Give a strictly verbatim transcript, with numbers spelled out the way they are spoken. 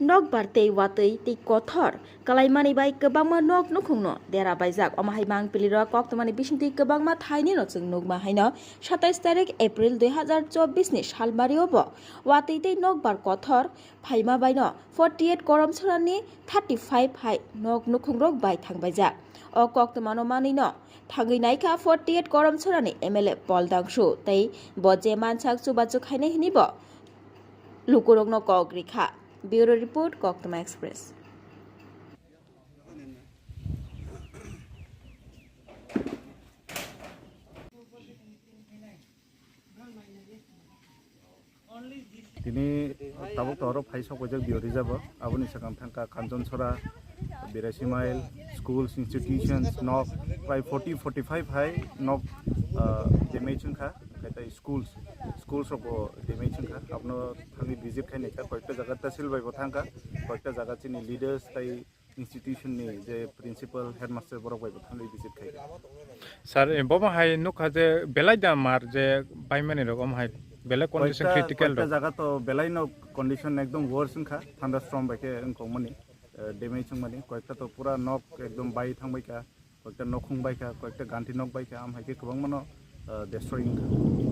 Nokbar tei watwi tei kothor kalaimani bai kwbangma nok nukhungno dera baijak. Omo hai mangpilirok koktwmani bisingtwi kwbangma thainino chwng nukma haino satais tarik April dui hazar chobbish ni salmario bo watwi tei nokbar kothor phaima baino forty eight Koromchorani thirty five hai nok nukhungrok bai thangbaijak. O koktwmano manwino thangwi naikha forty eight Koromchorani M L A Paul Dangshu tei bo je mansak chubachu khainai hwnwi bo lukurokno kok rikha. Bureau Report, Koktwma Express. Tini tabuk to oro phai sok paijak Biori jabo. Aboni sakang thangkha Kanchonchora, Biraisi Mile, schools, institutions, nok prai forty, forty five hai nok, ah, damage wngkha. Khai tai schools, schools rok bo damage wngkha. Abono thangwi visit khai naikha, koyekta jaga tahsil bai bo thangkha, koyekta jaga chini leaders tai institution ni je principal, headmaster borok bai bo thangwi visit khai. Sir, eh, bobo hai nukha je belai da mar je baimani rok, omo hai belai condition koyekta, critical koyekta rok. Jaga to belai no condition ekdom worse wngkha, thunderstorm bai khe wngkokmani, eh, damage wngmani, koyekta to pura nok ekdom bai thangbaikha, koyekta nokhung baikha, koyekta ganti nok baikha, am hai khe kwbangma no, eh, destroy wngkha.